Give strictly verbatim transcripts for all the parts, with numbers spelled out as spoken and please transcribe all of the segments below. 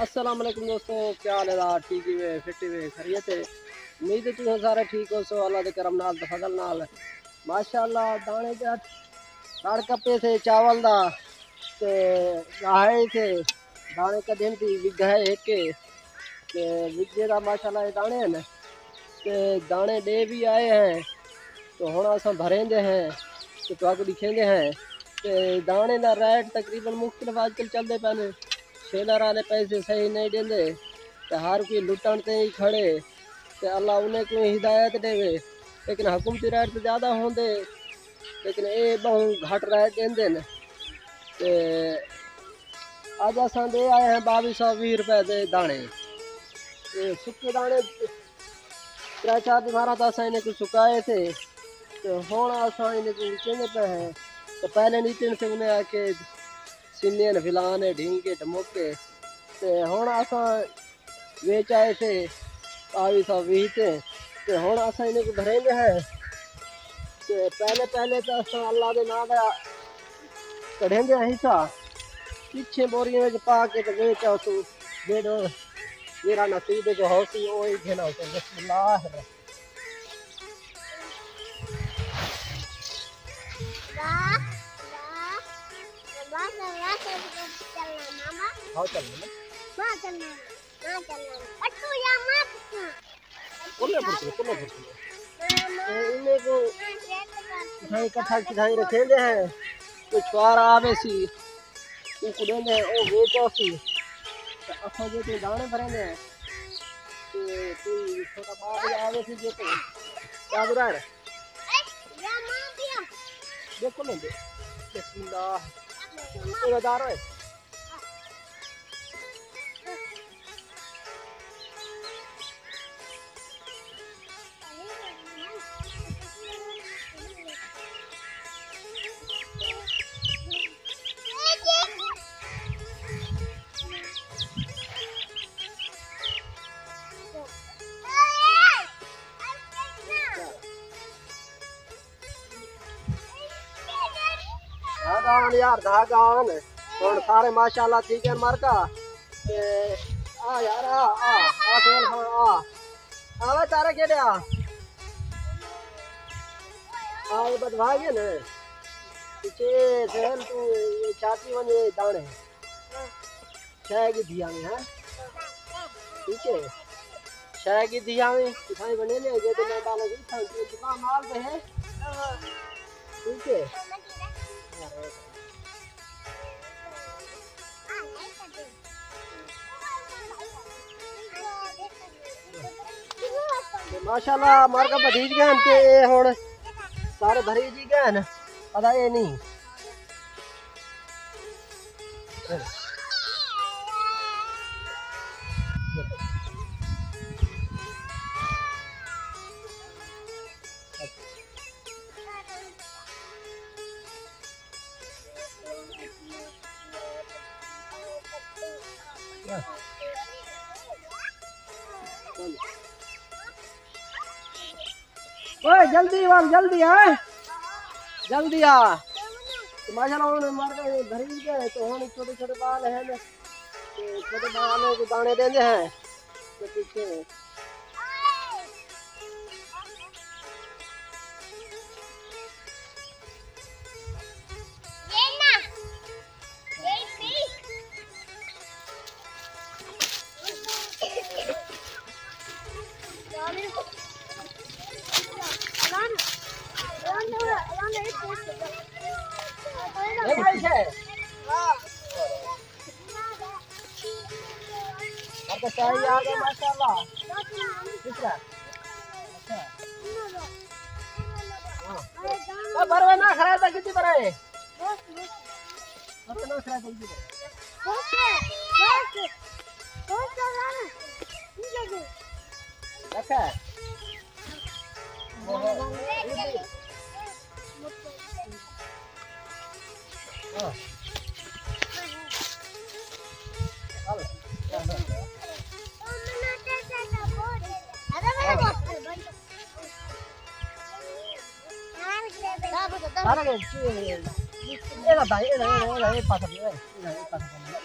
السلام علیکم دوستو، کیا حال ہے؟ ٹھیک ہی وے، فٹ ہی وے، خیریت ہے؟ امید ہے تساں سارے ٹھیک ہوسو اللہ دے کرم نال تے فضل نال۔ ماشاءاللہ، دانے تے ہتھ لڑ کپے سے چاول دا، تے گاہے سے دانے کڈھن دی وگھا ہے ہک، تے وگھے دا ماشاءاللہ اے دانے ہن، تے دانے ݙے وی آئے ہیں۔ تو ہݨ اساں بھریندے ہیں، تے تہاکوں ݙکھیندے ہیں۔ تے دانے دا ریٹ تقریباً مختلف اڄ کل چلدے پئے نے، شیلر والے پیسے صحیح نہیں ݙیندے، تے ہر کوئی لٹݨ تے ہی کھڑے، تے اللہ انہیں کوں ہدایت ݙیوے۔ لیکن حکومتی ریٹ تے زیادہ ہوندے، لیکن اے ٻہوں گھٹ ریٹ ݙیندے نے۔ تے اڄ اساں ݙے آئے ہیں ٻاویہہ سو ویہہ روپے دے دانے۔ تے سکے دانے ترے چار ݙینہہ تاں اساں انہیں کوں سکائے تھے، تے ہݨ اساں انہیں کوں وکیندے پئے ہیں۔ تے پہلے نتن سنگھ نے آکھے سنین فلان ہے، ڈھینگ ہے، ڈھمک ہے۔ تے ہݨ اساں ویچ آئے تھے ٻاویہہ سو ویہہ تے، تے ہݨ اساں انہیں کوں بھریندے ہیں۔ تے پہلے، پہلے تاں اساں اللہ دے ناں دا کڈھیندے ہیں حصہ، پچھے بوریاں وچ پا کے تے ویچ آسوں، جیڑھا میرا نصیب جو ہوسی، اوہی گھن آسوں۔ بسم اللہ الرحمن۔ واہ، واہ، واہ، واہ، چلنا ماما۔ ہاں، چلنا۔ ہاں، چلنا۔ ہاں، چلنا۔ اٹو یا مت۔ کلے پر چلو، کلے پر چلو۔ تے انہیں کوں کتھائیں، کٹھا کتھائیں رکھیندے ہیں۔ کوئی چھوارا آوے سی، اوں کوں ݙیندے ہیں، او ویچ آسی۔ تے اساں جے تے دانے بھریندے ہیں، تے کوئی چھوٹا ٻال آوے سی جے تے، کیا برا ہے؟ بالکل نہیں دے۔ بسم اللہ۔ اے دار ہوئے۔ دھاڳا آن یار، دھاڳا آن۔ ہݨ سارے ماشاءاللہ تھی ڳئے مرکا۔ تے آ یار، آ، آ، آ سہیل خان، آ۔ آ وے تارے کیݙے آ؟ آ، اے بدھوا ڳئے نے۔ پچھے سہیل توں اے چاتی ونڄے دانے۔ شے ڳدھی آویں، ہاں؟ ٹھیک ہے۔ شے ڳدھی آویں، کتھائیں بنے نے، جے تے میں ٻالاں کوں اتھاں دکان نال تے ہے۔ ٹھیک ہے۔ ماشاءاللہ، مرکا بدھیج ڳئے ہن تے اے ہݨ سارے بھریج ڳئے ہن۔ ادا اے نہیں۔ اوئے جلدی وال، جلدی آ، جلدی آ۔ تے ماشاءاللہ ہݨ مر ڳئے، بھری ڳئے، تے ہݨ چھوٹے چھوٹے ٻال ہیں، تے چھوٹے ٻالیں کوں دانے ݙیندے ہیں۔ تے پچھے اب تو شاہی آ گئے، ماشاءاللہ۔ کس طرح؟ اچھا۔ ہاں۔ تو بروے نہ خراب تھا، کتنی بڑا ہے؟ اے دا بھائی، اے دا، اے دا، اے دا، اے پاسا دی، اے دا، اے پاسا دی۔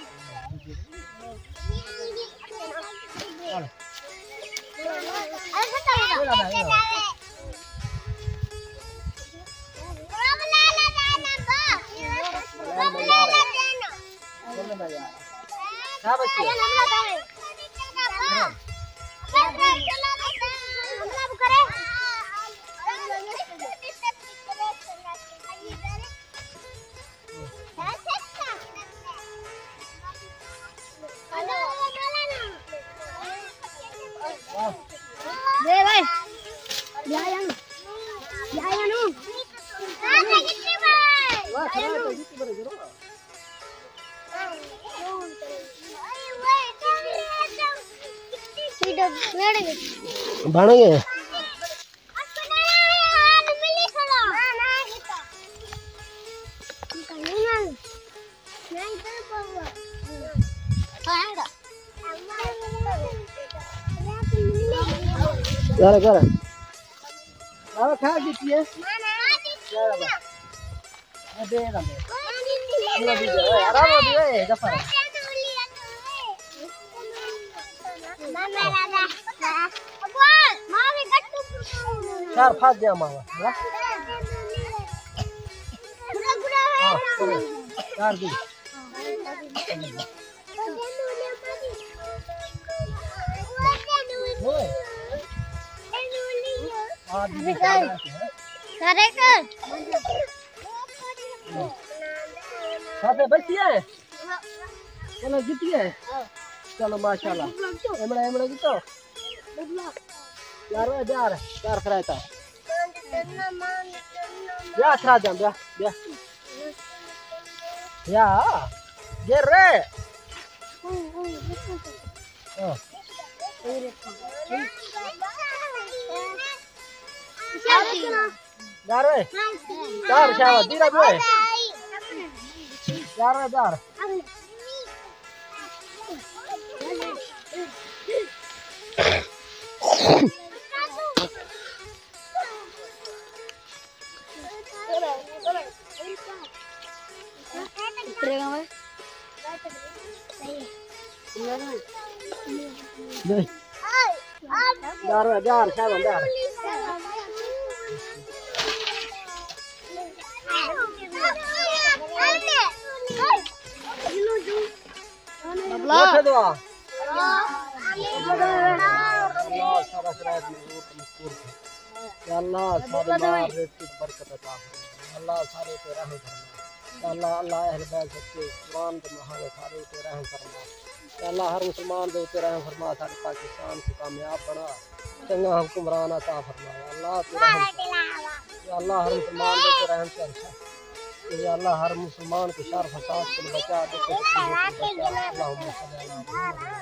دے بھائی، یا یا نو، یا یا نو۔ بݨ ڳئے۔ یار، کر۔ بابا، کھا کیتی ہے؟ اے دے، اے دے۔ اللہ دی جان، اے آرام دی، اے غفار۔ یار، پھنس گیا ماما۔ ہاں، چلو۔ یار دی۔ سارے کر۔ ساتھ بچی ہے؟ چلو جیتی ہے؟ چلو ماشاءاللہ۔ ایمڑا، ایمڑا جیتو؟ یار، اے بیار، بیار کرایا تا۔ بیار کرا جان، بیار، بیار۔ یا، گر رے۔ ہاں۔ یار وے۔ یار شاہ، دیرا بوئے۔ یار وے، یار۔ ڈار، ڈار، شاباش، ڈار۔ ببلا۔ اٹھ دعا۔ اللہ سارا خیرات مزور مذکور۔ یا اللہ، سارے مال رزق وچ برکت عطا فرما۔ یا اللہ، سارے تے رحم فرما۔ یا اللہ، اللہ اہل بیت سچے، قرآن دے محاوے سارے تے رحم فرما۔ یا اللہ، ہر مسلمان دے اتے رحم فرما، ساڈے پاکستان کوں کامیاب بنا، چنگا حکمران عطا فرما۔ یا اللہ، تو رحم کر۔ یا اللہ، ہر مسلمان دے اتے رحم کر۔ یا اللہ، ہر مسلمان کوں شر فساد کوں بچا، دکھ تکلیف کوں بچا۔ اللہم صلی علی محمد۔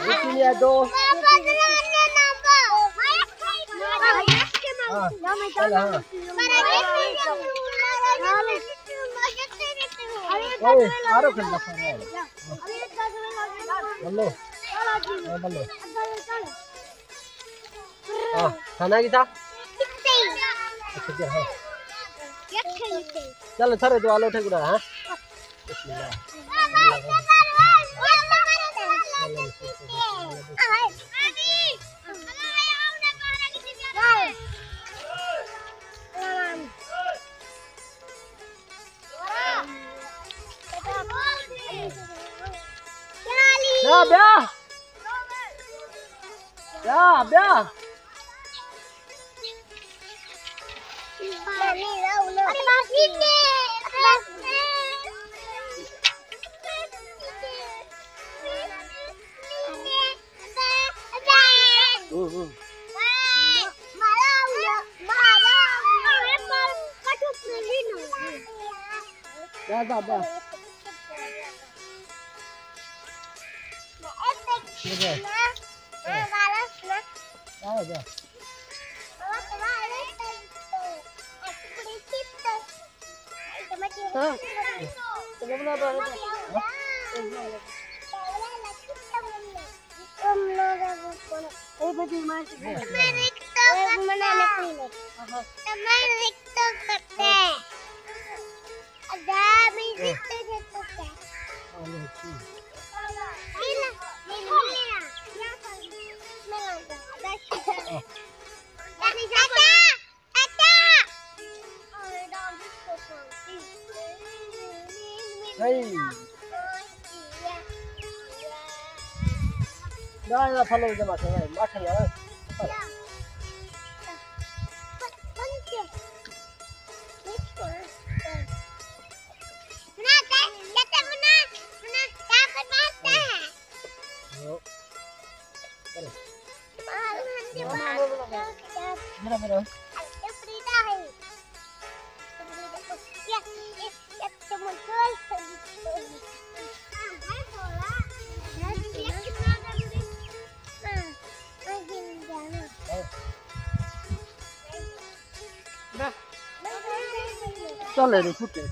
جتنی ہے دو۔ ہاں، چل، ہاں۔ اوئے، آرو کھل جا، کھل جا۔ بلو۔ ہاں، بلو۔ ہاں، کھانا کی تھا؟ اچھا، جی، ہاں۔ چل، سر، جو آلو ٹھیک رہا، ہاں؟ بسم اللہ۔ نہ بیا۔ ٻیا، ٻیا۔ ہوں، ہوں۔ ٻیا، ٻیا، ٻیا۔ ہاں۔ صحیح۔ نہ، نہ، تھلے جمع کر، مکھ لا۔ چلے نہیں چھٹے۔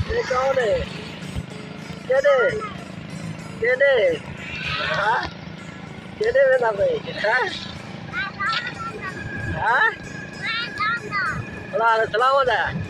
اے کون ہے؟ کیݙے؟ کیݙے؟ ہاں؟ کیݙے ویندا پئے؟ ہاں؟ ہاں؟ وعلیکم السلام دا۔